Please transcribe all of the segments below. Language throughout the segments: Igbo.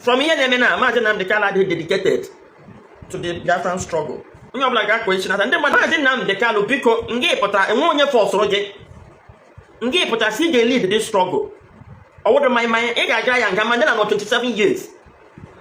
From ihe na-eme na Maazị Nnamdi Kanu adịghị dedicated to the Biafran struggle. Onye ọbụla ga-akwa isi nata ndị mmadụ. Maazị Nnamdi Kanu, biko, nga pụtara enwe onye forceụrụ gị, nga pụtara si ị ga-lead this struggle. Ọwụdụ mmanya mmanya ị ga-aga ya nga. Mandela nọ 27 years.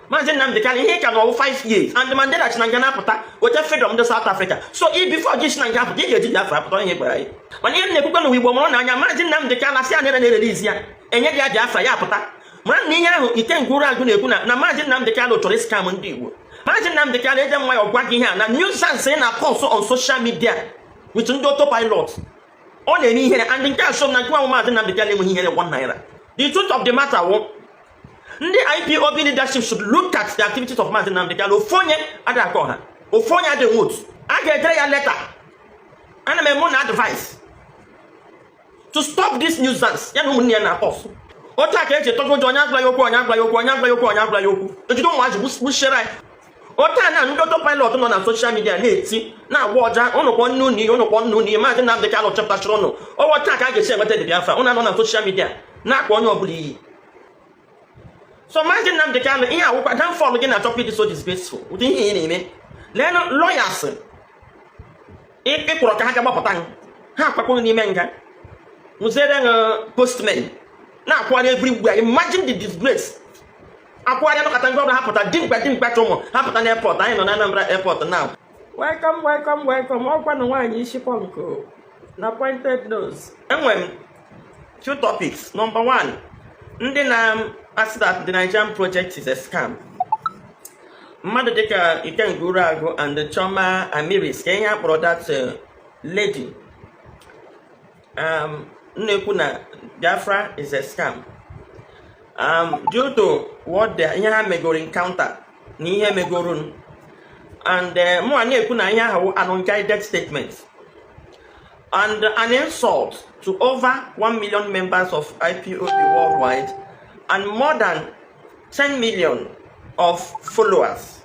Maazị Nnamdi Kanu, ihe ka nọ 5 years, and Mandela si na nga na-apụta weta freedom ndị South Africa. So i before gị si na nga apụta, ị ga-eji Biafra apụta. Ihe gwara anyị, mana ihe m na-ekwukwe n'ụwa Igbo mụrụ n'anya, Maazị Nnamdi Kanu asị ya na na-erelizi ya, enye gị ya Biafra, ya apụta. Mara na ihe ahụ Ikenga Uruagụ na-ekwu na Maazị Nnamdi Kanu chọrọ scam ndị Igbo. Maazị Nnamdi Kanu eje nwa ya gwa gị ihe a na nuisance ị na-acause on social media with ndị autopilot, ọ na-eme ihere. And nke a so na nke nwa Maazị Nnamdi Kanu enweghị ihere ₦1. The truth of the matter wụ, ndị IPOB leadership should look at the activities of Maazị Nnamdi Kanu. Ofu onye adịghị aka ọha, ofu onye adịghị otu a ga-edere ya leta. Ana m eme na advice to stop this nuisance ya na ụmụnne ya na-acause. Otu a ka eji etogo ụjọ, onye agwala ya okwu, onye agwala ya okwu, onye agwala ya okwu, onye agwala ya okwu, ejide ụmụazị gbuchiere anyị. Otu a na ndị autopilot nọ na social media na-eti na-agba ọja, ụnụ kpọ nne unu ihe, ụnụ kpọ nne unu ihe. Maazị Nnamdi Kanu chepụtachara ụnụ ọwọ taa ka a ga-esi enweta Biafra. Ụnụ anọ na social media na-akpọ onye ọbụla iyi. So Maazị Nnamdi Kanu, ihe awụkwa downfall gị na-achọkwa ịdị so disgraceful. Ụdị ihe ị na-eme, leenụ lawyers ịkwụrụ ka ha ga-agbapụta ha, akwakwuru n'ime nga, nwụziere postmen na-akwụgharị everywhere. Imagine the disgrace. Akwụgharị anọkọta ndị ọbụla ha pụta, dimkpa dimkpa chọ ụmụ ha pụta n'airport. Anyị nọ na Anambra airport now. Welcome, welcome, welcome. Ọkwanụ nwaanyị isi punk na pointed nose. Enwere m two topics. Number one, ndị na-asị that the Nigerian project is a scam, mmadụ dịka Ikenga Uruagụ and Chioma Amiris, ka ihe a kpọrọ that lady na-ekwu na Biafra is a scam due to what the ihe ha megoro encounter na ihe megoro, and mụnwa na-ekwu na ihe ahụ an unguided statement and an insult to over 1 million members of IPOB worldwide and more than 10 million of followers.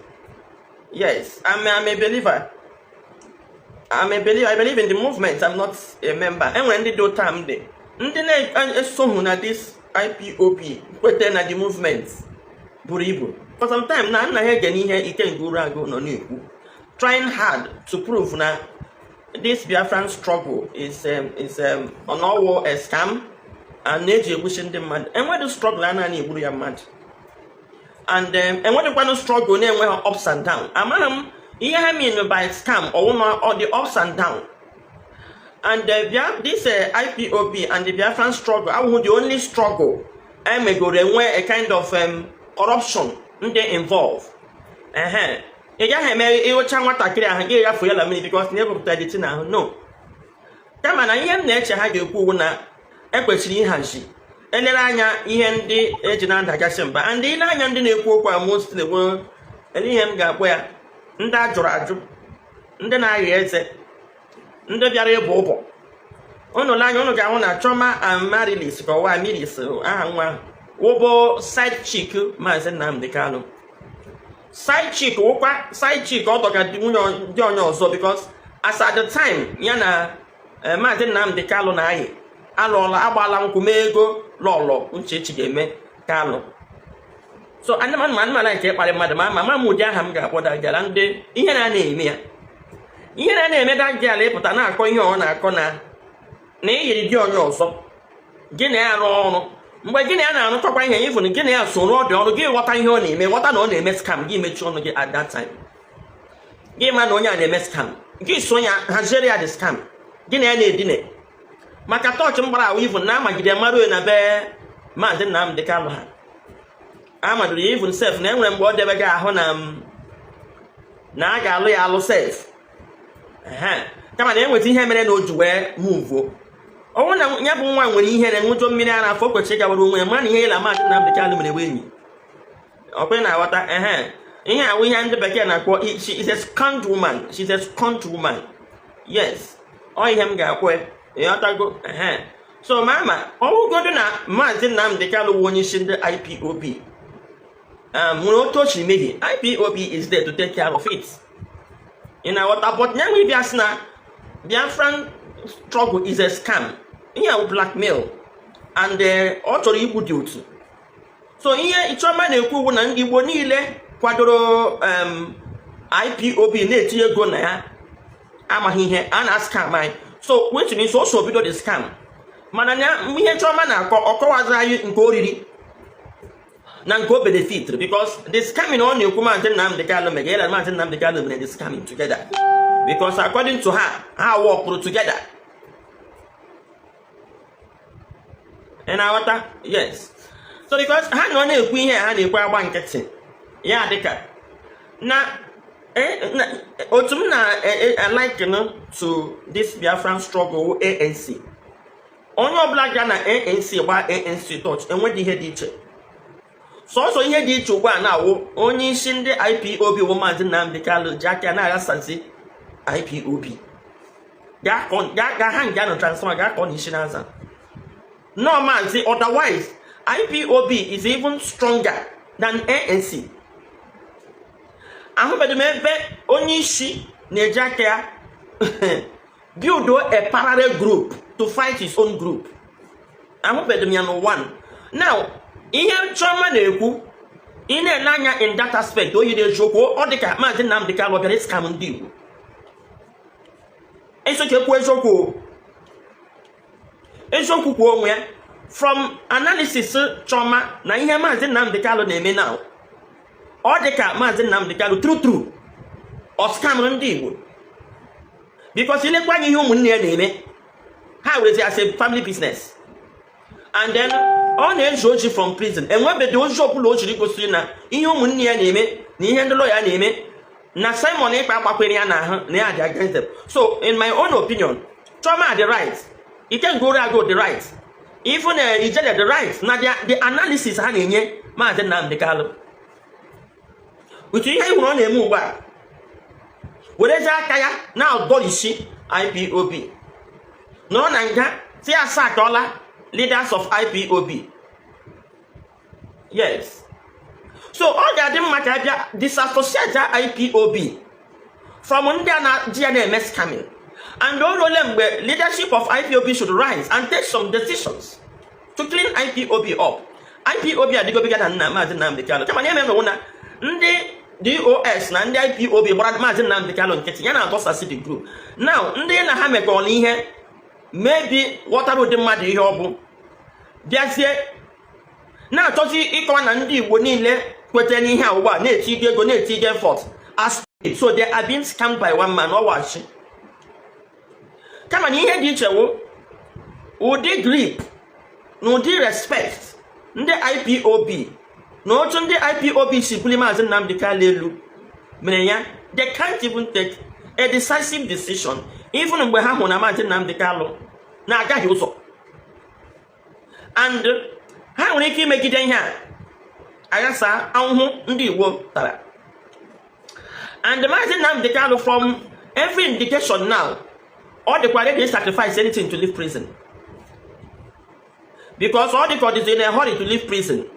Yes, I'm a believer. I'm a believer. I believe in the movement. I'm not a member. Enwere ndị dị ụta m dị. Ndị na-esoghu na this IPOB kwete na the movement buru ibu. For some time na nna ha ege n'ihe Ikenga Uruagụ nọ na-ekwu, trying hard to prove na this Biafran struggle is ọnọwụ a scam and na-eji egbuchi ndị mmadụ. Enweghị struggle a naanị egburu ya mmadụ, and enweghịkwanụ struggle na-enweghị ups and down. Amaghị m ihe ha mean by scam, ọwụ na ọ dị ups and down. And this IPOB and the Biafran struggle awụghị the only struggle emegoro enwe a kind of corruption ndị involve. Ehe, ị gaghị eme ịhụcha nwatakịrị ahụ gị ghafu ya na mmiri because na ewepụtara dị na ahụ no. Kama na ihe m na-eche ha ga-ekwu ugwu na ekwesịrị ịhazi elere anya ihe ndị eji na-adagasị mba. And ile anya ndị na-ekwu okwu a, mostly bụ ele ihe m ga-akpọ ya, ndị a jụrụ ajụ, ndị na-agha eze, ndị bịara ịbụ ụbọ. Unu lee anya, unu ga-ahụ na Chioma Amarilis, ka ọwa Amiris aha nwa ahụ, wụbụ side chick Maazị Nnamdi Kanu. Side chick wụkwa side chick, ọ dọga di nwunye dị onye ọzọ, because as at the time ya na Maazị Nnamdi Kanu na-ayị, alụọla, agbaala nkwụ, mee ego lọlọ Uchechi ga-eme Kanu. So anụmanụ anụmanụ nke ịkparị mmadụ, ma ama m ụdị aha m ga-akpọ dagara ndị ihe na na-eme ya, ihe na na-eme dagala ịpụta na-akọ ihe ọ na-akọ na iyiri di onye ọzọ, gị na ya rụọ ọrụ. Mgbe gị na ya na-arụchakwa ihe, even gị na ya so rụọ dị ọrụ, gị ghọta ihe ọ na-eme, ghọta na ọ na-eme scam, gị mechie ọnụ gị. At that time, gị ma na onye a na-eme scam, gị so ya haziere ya the scam, gị na ya na-edine maka tọọchị m gbara ahụ. Even na amagide mara na be Maazị Nnamdị Kanụ, ha amadoro ya. Even sef na enwere mgbe ọ debega ahụ na m na a ga-alụ ya alụ sef. Kama na enweta ihe mere na o ji wee moveuo. Ọ bụrụ na ya bụ nwa nwere ihere ṅụjọ mmiri ara afọ, o kwesịrị ịgawara onwe ya, mara na ihe ya na Maazị Nnamdị Kanụ mere bụ enyi ọkwe na-aghọta. Ehe, ihe awụ ihe ndị bekee na-akpọ she is a scorned woman. She is a scorned woman. Yes, ọ ihe m ga-akpọ, ịghọtago? Ehe, so ma ọwụgodo na Maazị Nnamdị Kanụ wụ onye isi ndị IPOB, nwere otu o siri mehie, IPOB is there to take care of it. Ị na-aghọta? But nye nwe ịbịa sị na Biafran struggle is a scam, ihe a bụ blackmail, and ọ chọrọ igbu dị otu. So ihe Chioma na-ekwu ugbu na Igbo niile kwadoro IPOB na-etinye ego na ya amaghị ihe a na-scam anyị. So which means o so bido the scam. Mana ya, ihe Chioma na-akọ, ọ kọwazi anyị nke oriri na nke o benefit, because the scamming ọ na-ekwu Maazị Nnamdi Kanu mere ya na Maazị Nnamdi Kanu mere the scamming together, because according to her, ha worked together. Ị na-aghọta? Yes. So because ha nọ na-ekwu ihe ha na-ekwu, agba nkịtị ya dịka na otu m na-liken to this Biafran struggle, ANC. Onye ọbụla ga na ANC gba ANC torch, enweghị ihe dị iche. Sọsọ ihe dị iche ugbu a na-awụ onye isi ndị IPOB wụ Maazị Nnamdi Kanu ji aka na-aghasazi IPOB. Gaa ha nga nọ transformer gaa kọ n'isi n'aza no Maazị. Otherwise, IPOB is even stronger than ANC. Ahụbeghị m ebe onye isi na-eji aka ya build a parallel group to fight his own group. Ahụbeghị m ya n'ụwa. Now, ihe Chioma na-ekwu, ị na-ele anya in that aspect, o yiri eziokwu. Ọ dị ka Maazị Nnamdi Kanu bịara scam ndị Igbo. Eso ka ekwu eziokwu, eziokwu kwuo onwe ya. From analysis Chioma na ihe Maazị Nnamdi Kanu na-eme now, ọ dị ka Maazị Nnamdi Kanu true true ọ scam ndị Igbo, because ilekwa anya ihe ụmụnne ya na-eme, ha werezi as a family business. And then ọ na-ezu ozi from prison, enwebeghị ozi ọbụla o jiri gosiri na ihe ụmụnne ya na-eme na ihe ndị lọya na-eme na Simon Ekpa gbakwere ya n'ahụ na ya dị against them. So in my own opinion, Chioma dị right, Ikenga Oriagu dị right, even Ijele dị right na the analysis ha na-enye Maazị Nnamdi Kanu with ihe ị hụrụ ọ na-eme ugbu a, werezie aka ya na-adọlisi IPOB, nọrọ na nga si asakọla leaders of IPOB. Yes, so ọ ga-adị mma ka abịa disassociate IPOB from ndị a na-ji ya na-eme scamming. And o ruole mgbe leadership of IPOB should rise and take some decisions to clean IPOB up. IPOB adịgo bigger than nna Maazị Nnamdi Kanu. Kama na eme na ndị DOS na ndị IPOB gbara Maazị Nnamdi Kanu nkịtị, ya na-atọsasị the group. Now, ndị na ha mekọrọ ihe maybe ghọtara ụdị mmadụ ihe ọ bụ, bịazie na-achọzi ịkọwa na ndị Igbo niile kwetara n'ihe a ugbu a na-eti ego, na-eti effort as so they are being scammed by one man. Ọwachi kama na ihe dị iche wụ ụdị grip na ụdị respect ndị IPOB na otu ndị IPOB si buli Maazị Nnamdi Kanu elu mere ya they can't even take a decisive decision, even mgbe ha hụrụ na Maazị Nnamdi Kanu na-agaghị ụzọ and ha nwere ike imegide ihe a aghasa ahụhụ ndị Igbo tara. And Maazị Nnamdi Kanu, from every indication now, ọ dịkwa ready to sacrifice anything to leave prison, because ọ dịka ọ dịzi in a hurry to leave prison.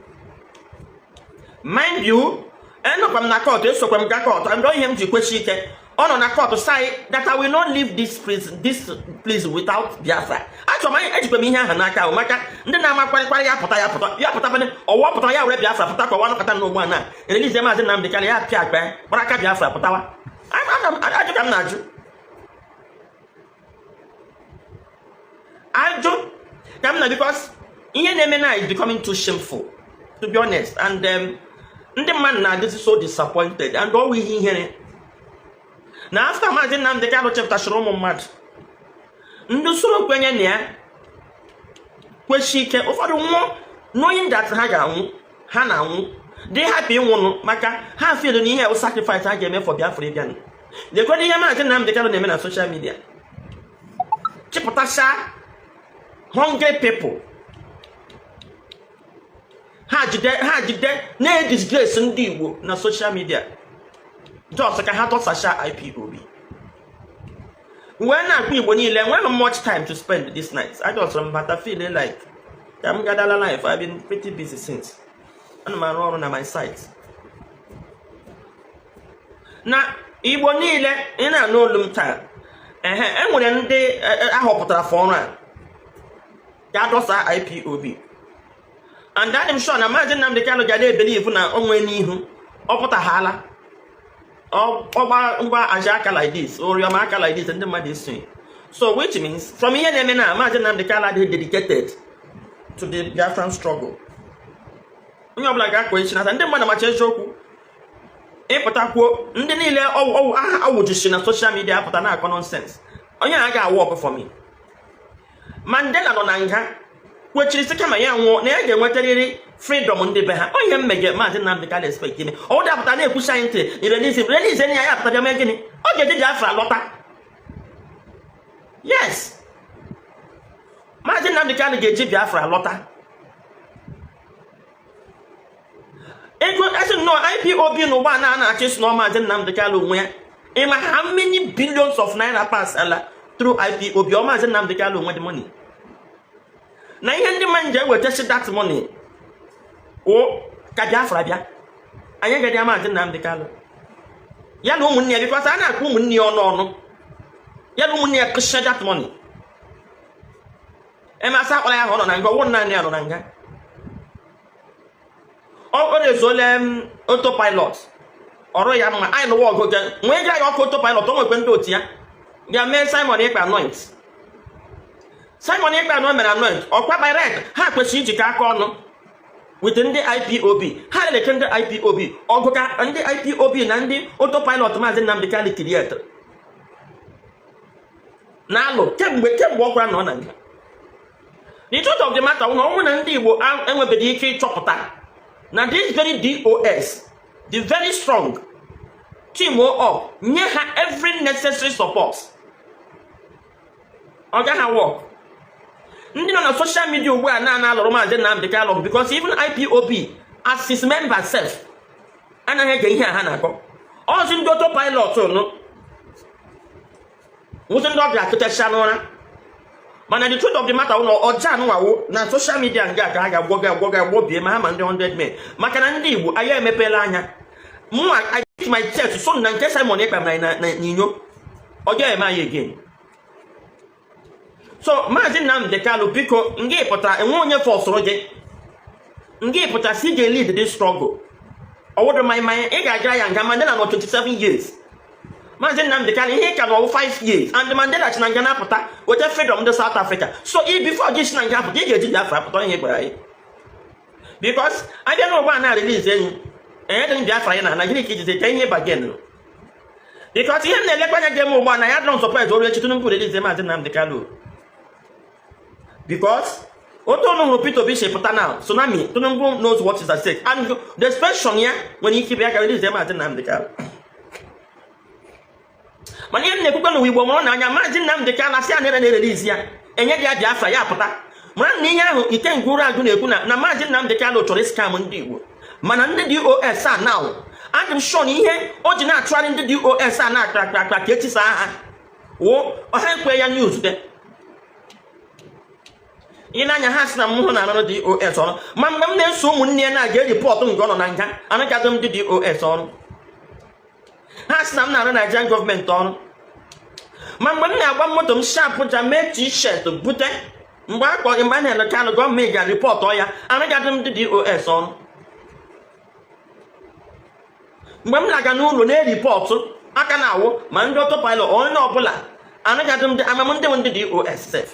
Mind you, enọkwa m na court, esokwa m gaa court, and ihe m ji kwechi ike ọ nọ na court say that I will not leave this prison, this place, without Biafra. Achọrọ m ejikwa m ihe ahụ n'aka ahụ maka ndị na-ama kwarịkwarị ya pụta, ya pụta, ya pụta bane ọwa pụtara ya were Biafra pụta ka ọwa nọkọta n'ugbu a na erelize Maazị Nnamdi Kanu, ya pịa akpa ya gbara aka Biafra pụtawa. Ajụ ka m na-ajụ, ajụ ka m na, because ihe na-eme na is becoming too shameful, to be honest. And ndị mmadụ na-adịzi so disappointed and ọwụ ihe ihere na after Maazị Nnamdi Kanu chepụtachara ụmụ mmadụ, ndị usoro kwenye na ya kwesị ike, ụfọdụ nwụọ knowing that ha ga-anwụ, ha na-anwụ dị happy ịnwụnụ maka ha feel na ihe bụ sacrifice ha ga-eme for Biafra ịbịanụ. Lekwado ihe Maazị Nnamdi Kanu na-eme na social media, chịpụtasha hungry people, ha jide na-edisgrace ndị Igbo na social media just ka ha tọsacha IPOB. Wee na-akpọ Igbo niile, enweghị m much time to spend this night. I just bata, feel like ka m gadala life. I've been pretty busy since. Ana m arụ ọrụ na my site. Na Igbo niile ị na-anụ olu m taa, ehe, enwere ndị ahọpụtara for ọrụ a ga-adọsa IPOB. And adị m sure na Maazị Nnamdi Kanu ga na-ebelieve na o nwee n'ihu ọ pụtaghala, ọgba ngwa aja aka like this, oriọma aka like this, ndị mmadụ esonye. So which means, from ihe na-eme na Maazị Nnamdi Kanu adịghị dedicated to the Biafran struggle. Onye ọbụla ga-akwa echi nata ndị mmadụ macha eziokwu ịpụtakwuo. Ndị niile ọwụ aha awụjisi na social media apụta na-akọ nonsense, onye a ga-awụ ọkụ for me. Mandela nọ na nga kwechiri sị kama ya nwụọ na ya ga-enwetarịrị freedom ndị be ha. Onye mmege Maazị Nnamdi Kanu expect ime ọ dapụta na-ekwusi anyị ntị, release, release ya, ya apụta bịa mee gịnị? Ọ ga-eji Biafra lọta. Yes, Maazị Nnamdi Kanu ga-eji Biafra lọta. Ego asị nnọọ IPOB n'ụgbọ a na-achọ isi na Maazị Nnamdi Kanu onwe ya. Ịma how many billions of naira pass ala through IPOB? Ọ Maazị Nnamdi Kanu onwe the money na ihe ndị mmadụ ji ewetasi that money o ka Biafra bịa. Anyị agaghị Maazị Nnamdi Kanu ya na ụmụnne ya, because a na-akpọ ụmụnne ya ọnụ ọnụ, ya na ụmụnne ya kụsịa that money. Emasị akpara ya ahụ, ọ nọ na nga, ọwụ naanị ya nọ na nga. Ọ na-ezuole m autopilot ọrụ ya mma. Anyị nụwa ọgụ ga nwee gara ya ọkụ autopilot. O nwekwe ndị otu ya ga mee Simon Ekpa anoint. Simon Ekpa anọ mere anoint ọkwa by right. Ha kwesịrị ijikọ aka ọnụ with ndị IPOB. Ha leleke ndị IPOB ọgụ ka ndị IPOB na ndị autopilot Maazị Nnamdi Kanu create na-alụ kemgbe ọ gwara na ọ na nga. The truth of the matter na ọnwụ na ndị Igbo enwebeghị ike ịchọpụta na this very DOS, the very strong team up, nye ha every necessary support, ọ gaghị work. Ndị nọ na social media ugbu a na alụrụ Maazị Nnamdi Kanu, because even IPOB as his member sef anaghị ege ihe a ha na-akọ. Ọzi ndị autopilot nụ nwụsị ndị ọ ga-akụchacha n'ụra. Mana the truth of the matter ụlọ ọja anụnwawo na social media nga ka ha ga-agwọ agwọ ga agbọbie ma ha ma ndị 100 men, maka na ndị Igbo anyị emepeela anya. Mụnwa, I beat my chest so na nke Simon Ekpa mere na n'inyo, ọ gaghị eme anyị again. So Maazị Nnamdi Kanu, biko, nga pụtara enwe onye forceụrụ gị, nga pụtara si ga lead this struggle. Ọwụdụ mmanya ị ga-agara ya nga. Mandela nọ 27 years. Maazị Nnamdi Kanu, ihe ka nọ 5 years, and Mandela si na nga na-apụta weta freedom ndị South Africa. So i before gị si na nga apụta, ị ga-eji Biafra pụta. Ihe gwara anyị, because abịa n'ụgbọ a na-release enyi enye dị Biafra ya na Naijiria ka ijize ka ihe bargain, because ihe m na-elekwa anya ga-eme ugbu a na ya dịrọ surprise oru echi Tinubu release Maazị Nnamdi Kanu, because otu ọnụ hụrụ Peter Obi si pụta na tsunami. Tinubu knows what is at stake, and the expression ya nwere ike ịbịa ka release Maazị Nnamdi Kanu. Mana ihe m na-ekwukwe n'ụwa, Igbo mụrụ n'anya, Maazị Nnamdi Kanu asị ya na na-erelease ya, enye gị ya Biafra, ya pụta. Mara na ihe ahụ Ikenga Uru na-ekwu na Maazị Nnamdi Kanu chọrọ scam ndị Igbo, mana ndị DOS a now, adị m sure na ihe o ji na-achụgharị ndị DOS a na-akpa akpa akpa ka etisa ha wụ ọha ekwe ya news de ị na-anya ha sị na m hụ na arụ DOS ọrụ. Ma mgbe m na-eso ụmụnne ya na-aga ereport nke ọ nọ na nga, anaghị m ndị DOS ọrụ. Ha sị na m na-arụ Nigerian gọọmenti ọrụ. Ma mgbe m na-agba moto m si Abuja mee T-shirt bute mgbe a kpọrọ, mgbe a na-ele Kanụ, gọọmenti ga report ya, anaghị m ndị DOS ọrụ. Mgbe m na-aga n'ụlọ na-ereport aka na-awụ ma ndị autopilot, onye ọbụla, anaghị m ndị amam ndị ndị DOS sef.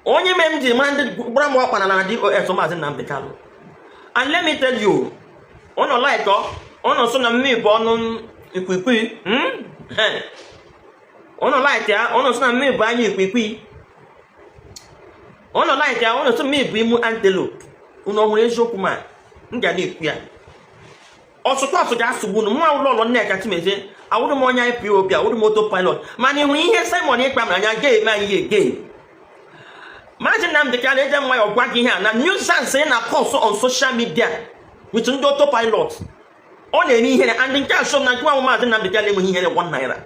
Onye mere m ji mara ndị gbara m ọkpa na DOS, Maazị Nnamdi Kanu. And let me tell you, ụnụ like ụnụ so na mmiri bụ ọnụ ikwikwii. Ụnụ like ya, ụnụ so na mmiri bụ anya ikwikwii. Ụnụ like ya, ụnụ so mmiri bụ imu antelope. Ụnụ ọhụrụ eziokwu, ma m ga na-ekwu ya ọsụkwa ọsụ ga-asụgbu unu. Nwa ụlọ ụlọ Nneka Chimezie, awụrụ m onye IPOB, awụrụ m autopilot, mana ịhụrụ ihe Simon Ekpa mere anya ga-eme anyị again. Maazị Nnamdi Kanu, eje nwayọ gwa gị ihe a na nuisance na cause on social media with ndị autopilot, ọ na-eme ihere. And nke a so na nke nwa Maazị Nnamdi Kanu enweghị ihere 1 naira.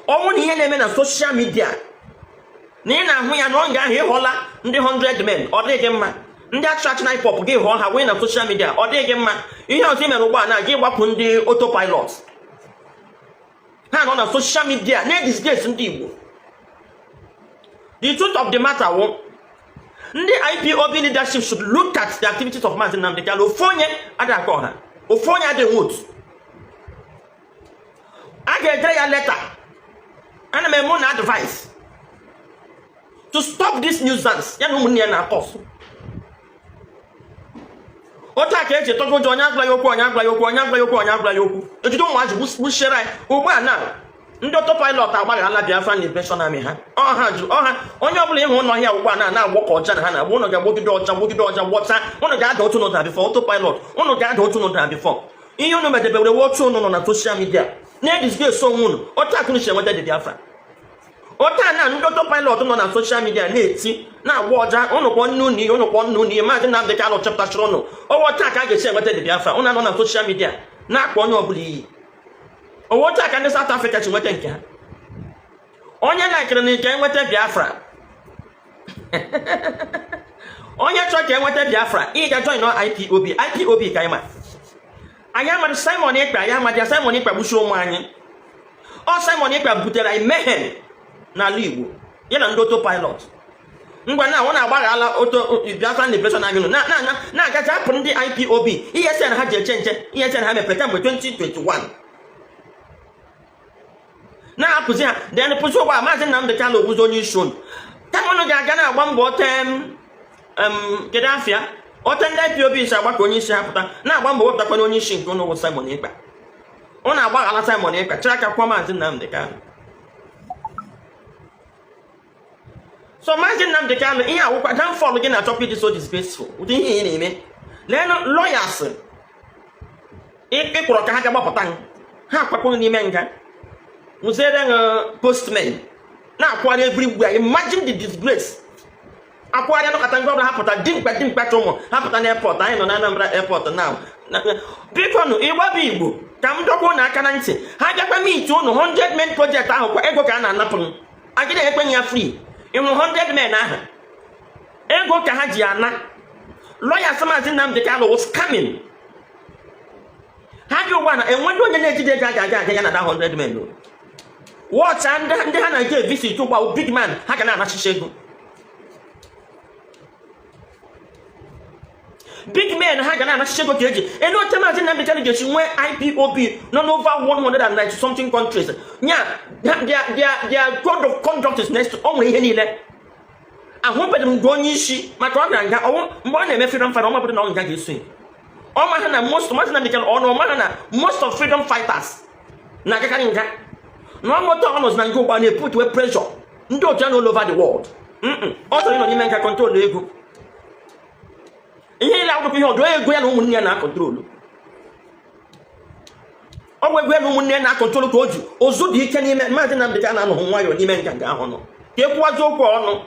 Ọnwụ na ihe na-eme na social media na ị na-ahụ ya na ọ ga ahụ ịhụọla ndị 100 men, ọ dịghị mma. Ndị achụ na IPOB gị hụọ ha wee na social media, ọ dịghị mma. Ihe ọzọ ị mere ugbu a na gị gbapụ ndị autopilot, ha nọ na social media na-edisgrace ndị Igbo. The truth of the matter wụ Ndị IPOB leadership should look at the activities of Maazị Nnamdi Kanu. Ofu onye adịghị aka ọha, ofu onye adịghị otu. A ga-edere ya leta. Ana m eme na advice to stop this nuisance ya na ụmụnne ya na-akọ ọsụ. Otu a ka eji tọgo ụjọ, onye agwala ya okwu, onye agwala ya okwu, onye agwala ya okwu, onye agwala ya okwu. Ejide ụmụazị gbuchiere anyị. Ugbu a na ndị autopilot agbaghala Biafra Liberation Army ha ọha jụ ọha. Onye ọbụla ịhụ ụlọ ọhịa ugbu a na na-agbọ ka ọcha na ha na-agba. Ụnụ ga-agbogide ọcha, gbogide ọcha, gbọcha. Ụnụ ga-ada otu n'ụda before autopilot. Ụnụ ga-ada otu n'ụda before ihe ụnụ medebere otu. Ụnụ nọ na social media na-edisgrace onwe ụnụ. Otu akụnụ si enweta dị Biafra, otu a na ndị autopilot nọ na social media na-eti, na-agba ọja, ụnụ kpọọ nne unu ihe, ụnụ kpọọ nne unu ihe. Maazị Nnamdị Kanụ chepụtachara ụnụ ọwa. Otu a ka a ga-esi enweta dị Biafra. Ụnụ anọ na social media na-akpọ onye ọbụla iyi. Owe otu a ka ndị South Africa si nweta nke ha. Onye laikiri na ike enweta Biafra, onye chọrọ ka enweta Biafra, ị ga join IPOB. IPOB ka anyị ma. Anyị amadị Simon Ekpa, anyị amadị ya. Simon Ekpa gbuchie ụmụ anyị. Ọ Simon Ekpa butere anyị mayhem n'ala Igbo, ya na ndị autopilot. Ngwa, na ọ na-agbaghala oto Biafra Liberation Army nụ na-agaji apụ ndị IPOB. ESN ha ji eche nche. ESN ha mepere kemgbe 2021 na-apụzi ha. Then pụzi ụgbọ a, Maazị Nnamdị Kanụ obuzi onye isi unu. Kama unu ga-aga na-agba mbọ ote kedu afịa ote ndị IPOB si agba ka onye isi ha pụta, na-agba mbọ wepụtakwana onye isi nke unu bụ Simon Ekpa. Unu agbaghala Simon Ekpa, chịrị aka kwụọ Maazị Nnamdị Kanụ. So Maazị Nnamdị Kanụ, ihe awụkwa downfall gị na-achọkwa ịdị so disgraceful. Ụdị ihe ị na-eme, leenụ lawyers ịkwụrọ ka ha ga gbapụta ha, akwakpụrụ n'ime nga, nwụziere postmen na-akwụgharị everywhere. Imagine the disgrace. Akwụgharị anọkọta ngwa ọbụla ha pụta, dimkpa dimkpa cha ụmụ ha pụta na airport. Anyị nọ na Anambra airport now. Biko nụ, Igbo bụ Igbo, ka m dọkwa ụnụ aka na ntị. Ha bịakwa meet ụnụ, 100 men project ahụ kwa, ego ka a na-anapụ m. Agịghị ekwenye ya free. Ịhụrụ 100 men ahụ, ego ka ha ji ana. Lawyers Maazị Nnamdị Kanụ wụ scamming ha dị ugbu a na enweghị onye na-ejide ego a ga-aga aga ya na 100 men. Wọcha ndị ha na-eje visit ụgba big man, ha ga na-anachicha ego. Big men ha ga na-anachicha ego ka eji elu oche. Maazị Nnamdị Kanụ ga-esi nwee IPOB nọ n'over 190 something countries nya. Their code of conduct is next to o nwere ihe niile. Ahụbeghị m mgbe onye isi maka ọ gara nga ọnwụ mgbe ọ na-eme freedom fighter. Ọma na ọ nga ga-eso ya. Ọma ha na most Maazị Nnamdị Kanụ ọnụ ọma ha na most of freedom fighters na-agakarị nga na ọmụta. Ọ nọzi na nga ụgba na-eput we pressure ndị otu ya na all over the world. Ọ chọrọ ịnọ n'ime nga control ego ihe niile. Akwụkwọ ihe ọdụ ego ya na ụmụnne ya na-acontrol. Ọ bụ ego ya na ụmụnne ya na-acontrol ka o ji ozu dị ike n'ime. Maazị Nnamdị Kanụ anọghị nwayọọ n'ime nga nga ahụ nọ ka ekwuwazi okwu ọnụ.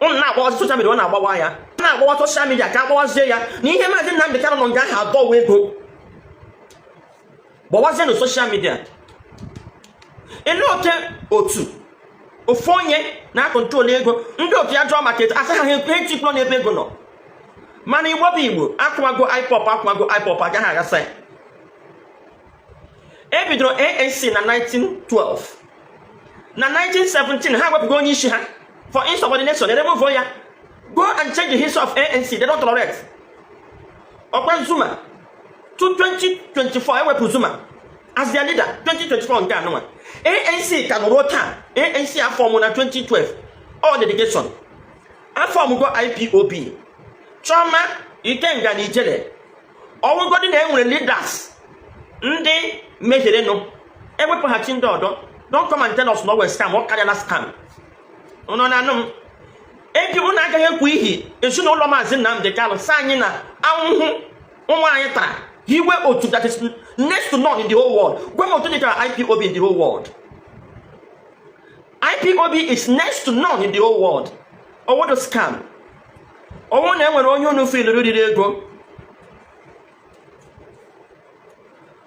Ụnụ na-agbawa social media, ọ na-agbawa ya, na-agbawa social media ka agbawazie ya na ihe Maazị Nnamdị Kanụ nọ nga ahụ adọwa ego. Gbawazie na social media ele oke otu ofu onye na-acontrol ego ndị otu ya jụọ maka etu asị ha, ha etikpọrọ n'ebe ego nọ. Mana Igbo bụ Igbo, akwụwago IPOB, akwụwago IPOB, agaghị aghasa ya. E bidoro ANC na 1912. Na 1917 ha wepụgo onye isi ha for insubordination, remove ya. Go and check the history of ANC. They don't tolerate. Ọkwa Zuma to 2024 ewepụ Zuma as their leader. 2024 nke anụnwa, ANC ka nọrọ taa. ANC aform na 2012, all delegation aformgo IPOB. Chioma Ikenga na Ijele ọwụgodi na enwere leaders ndị mehierenụ, ewepụghachi ndị ọdọ. Don't come and tell us na ọ wee scam. Ọ karịala scam. Ụnọ na anụ m eji ụnụ agaghị ekwu ihi ezinụlọ Maazị Nnamdị Kanụ sị anyị na ahụhụ ụmụ anyị tara hiwe otu that is next to none in the whole world. Gwa m otu dịka IPOB in the whole world. IPOB is next to none in the whole world. Ọwụdụ scam. Ọwụ na enwere onye unu filiri riri ego,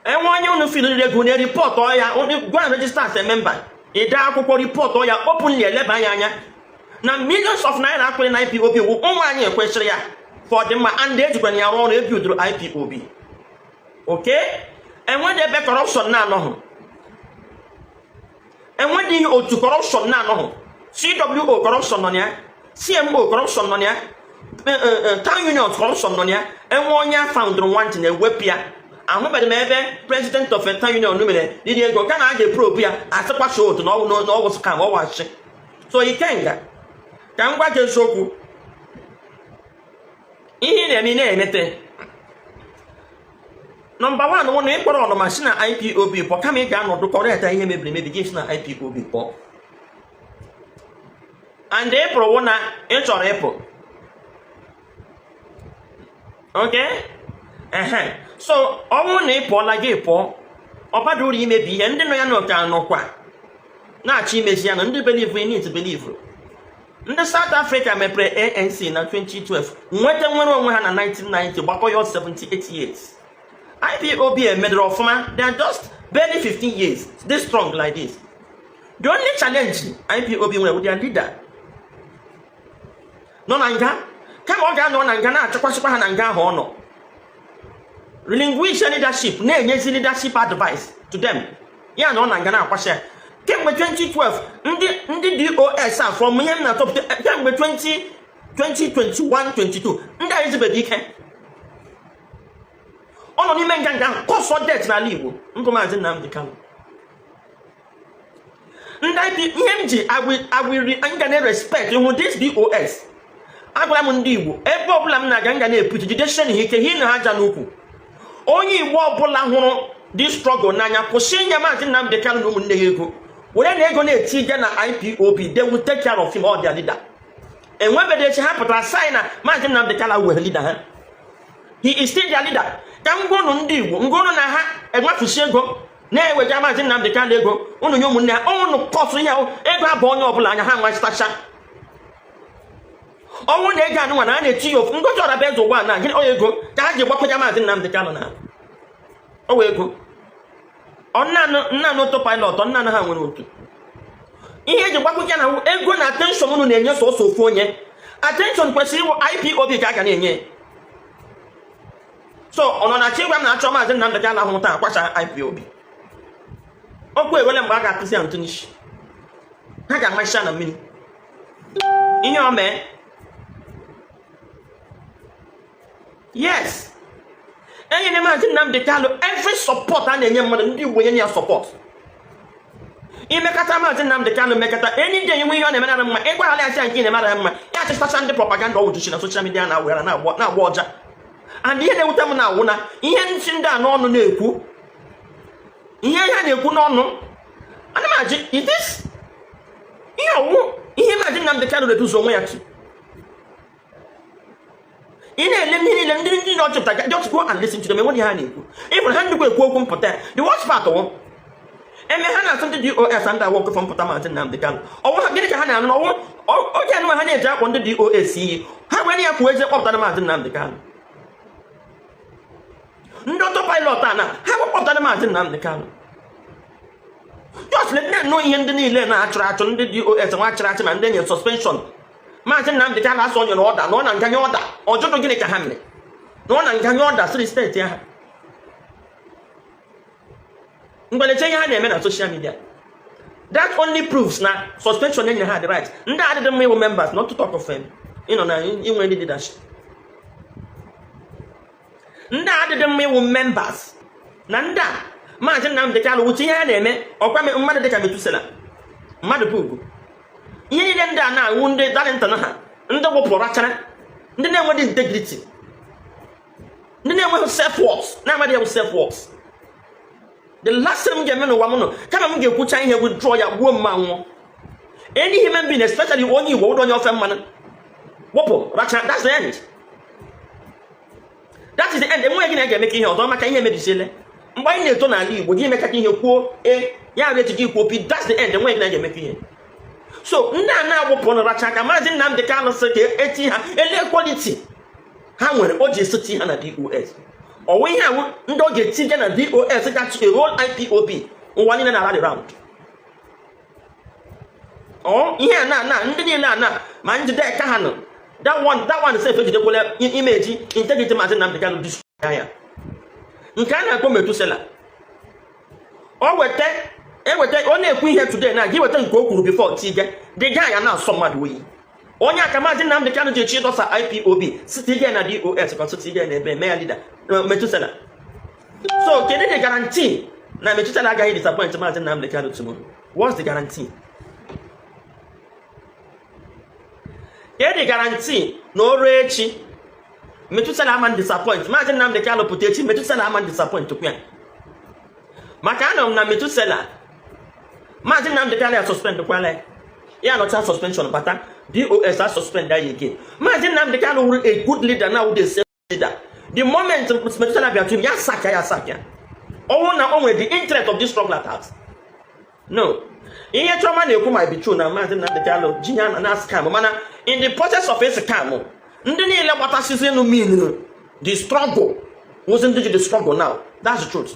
enwe onye unu filiri ego na report ya, go and register as a member. Ide akwụkwọ report ya openly, eleba anya anya na millions of naira akwụrị na IPOB wụ ụmụ anyị ekwesịrị ya for ọdịmma and ejikwana ya rụọ ọrụ ebidoro IPOB. Okay, enwedị ebe corruption na-anọghị, enwedị otu corruption na-anọghị. CWO corruption nọ na ya, CMO corruption nọ na ya. Town union corruption nọ na ya. Enwe onye found wanting, na-ewepụ ya. Ahụbeghị m ebe president of a town union mere iri ego ka na a ga-eprobe ya, asịkwa otu na ọwụ scam, ọwachi. So Ikenga, ka m gwa gị eziokwu, ihe ị na-eme, ị na-emete. Number one wụ na ịkpọrọ ọnụma si na IPOB pụọ, kama ị ga-anọdụ correct ihe mebiri emebi, gị si na IPOB pụọ. And ị pụrụ wụ na ị chọrọ ịpụ. Okay, ehe, so ọ bụrụ na ị pụọla, gị pụọ, ọ bada uru imebi ihe. Ndị nọ ya n'oke nọkwa na-achọ imezi ya na ndị believe in it, believe. Ndị South Africa mepere ANC na 2012, nweta nwere onwe ha na 1990, gbakọ ya 78 years. IPOB emedere ọfụma, they are just barely 15 years, this strong like this. The only challenge IPOB nwere with their leader nọ na nga, kama ọ ga-anọ na nga na-achịkwasịkwa ha na nga ahụ, ọ nọ relinquish leadership, na-enyezi leadership advice to them. Ya na ọ na nga na-akwasị ya kemgbe 2012. Ndị DOS a, from ihe m na-atọpụta kemgbe 20 2021 22, ndị a ezibeghị ike. Ọ nọ n'ime nga nga ahụ cause death n'ala Igbo ndụ Maazị Nnamdi Kanu. Ndị IP, ihe m ji agwiri nga na-respect hụ this DOS. Agwara m ndị Igbo, ebe ọbụla m na-aga, nga na-epuchi jidesie ha ike, hi na ha aja n'ukwu. Onye Igbo ọbụla hụrụ dị struggle n'anya, kwụsị inye Maazị Nnamdi Kanu na ụmụnne ya ego. Were na ego na-eti ije na IPOB, they will take care of him, all their leader. Enwebeghị echi ha pụtara sign na Maazị Nnamdi Kanu were leader ha. He is still their leader. Ka m gwa unu, ndị Igbo, ngwa unu na ha enwefusi ego na-ewega Maazị Nnamdi Kanu ego unu nye ụmụnne ha, unu kọsụ ihe ahụ, ego abụ onye ọbụla anya ha nwachitacha. Ọnwụ na ego anụnwa na a na-eti ya ofu Ngozi Ọrabeeze ụgbọ na gịnị, ọ ego ka ha ji gbakọja Maazị Nnamdi Kanu na ọwa ego. Nnanụ autopilot, nnanụ ha nwere otu ihe eji gbakọja na ego na attention unu na-enye sọsọ ofu onye. Attention kwesịrị ịwụ IPOB ka a ga na-enye. So ọ nọ na chi gwa m na-achọ Maazị Nnamdi Kanu ahụ taa akwasa IPOB okwu ewele mgbe a ga-akụzi ya ntụ n'isi ha, ga-amacha na mmiri ihe o mee. Yes, enyere Maazị Nnamdi Kanu every support a na-enye mmadụ. Ndị Igbo, nye ya support. Imekata Maazị Nnamdi Kanu mekata any day, nwe ihe ọ na-emere mma, ịgwaghala ya sị nke ị na-emere mma, ya achịchacha ndị propaganda ọwụjuchi na social media na-awụghara na-agba ọja. And ihe na-ewute m na-awụ na ihe ntị ndị a n'ọnụ na-ekwu, ihe ha na-ekwu n'ọnụ, ana m ajụ, it is ihe ọwụ ihe Maazị Nnamdi Kanu reduce onwe ya to. Ị na-ele ihe niile ndị ọchịpụta, just go and listen to them. Enweghị ha na-ekwu ịfụrụ ha nnukwu ekwu okwu mpụta ya. The worst part wụ eme ha na-asụ ndị DOS ndị awọ ọkụfọ mpụta Maazị Nnamdi Kanu. Ọwụ ha gịnị ka ha na-anụ n'ọwụ oge anụma ha na-eji akpọ ndị DOS iyi? Ha nwere ya kwuo eze kpọpụtara Maazị Nnamdi Kanu. Ndị autopilot a na ha kpọpụtara Maazị Nnamdi Kanu, just let na-anụ ihe ndị niile na-achụrụ achụ, ndị DOS nwa achịrị achị ma ndị nyere suspension. Maazị Nnamdi Kanu asọ nyere order na ọ na nganye order ọjụjụ, gịnị ka ha mere na ọ na nganye order siri steeti ahụ mgbeleche? Ihe ha na-eme na social media, that only proves na suspension enyere ha dị right. Ndị adịdị mma ịwụ members, not to talk of them ịnọ na inwe ndị leadership. Ndị adịdị mma ịwụ members na ndị a Maazị Nnamdi Kanu wuche ihe ha na-eme. Ọkwa mmadụ dịka Metusela, mmadụ bụ ugwu, ihe niile ndị a na-awụ ndị Darlington ha, ndị wụpụrụ rachara, ndị na-enweghị integrity, ndị na-enweghị self worth, na-amaghị ewu self worth. The last thing m ga-eme n'ụwa m nọ, kama m ga-ekwucha ihe, withdraw ya, gbuo mma, nwụọ. Any human being, especially onye Igbo, ụdọ onye ofe mmanụ, wụpụ racha, that's the end, that is the end. Enweghị gị na ga-eme ka ihe ọzọ maka ihe mebisiele. Mgbe anyị na-eto n'ala Igbo, gị emekata ihe kwuo e ya bụ echi, gị kwuo p, that's the end. Enweghị gị na ga-eme ka ihe. So ndị a na-agbụpụ na racha aka Maazị Nnamdi Kanu sị ka eti ha ele quality ha nwere o ji esoti ha na DOS. Ọwụ ihe awụ ndị ọ ga-etinye na DOS gachi a whole IPOB ụwa niile na rally round. Ọ ihe a na ndị niile a na ma njide ka ha nọ, that one, that one sef ejidekwala imeji integrity Maazị Nnamdi Kanu destroy ya. Nke a na-akpọ Metusela, o weta eweta, ọ na-ekwu ihe today na gị weta nke o kwuru before tige the guy ya na-asọ mmadụ oyi. Onye aka Maazị Nnamdị Kanụ ji echi ịdọsa IPOB site ige na DOS ka site ige na ebe mee ya leader, Metusela. So kedu the guarantee na Metusela agaghị disappoint Maazị Nnamdị Kanụ tomorrow? What's the guarantee? Kedu the guarantee na o ruo echi, Metusela ama disappoint Maazị Nnamdị Kanụ? Pụta echi, Metusela ama disappoint kwa ya, maka anọ m na Metusela, Maazị Nnamdị Kanụ ya suspend kwala ya, ya nọcha suspension bata, DOS a suspend ya again. Maazị Nnamdị Kanụ wuru a good leader now, the same leader. The moment Metusela bịa to him, ya sack ya, ya sack ya. Ọnwụ na o nwere the interest of this struggle at heart. No, ihe Chioma na-ekwu might be true na Maazị Nnamdị Kanụ ji ya na scam, mana in the process of scam, ndị niile gbatasịzinụ mean the struggle wụzi ndị ji the struggle now. That's the truth.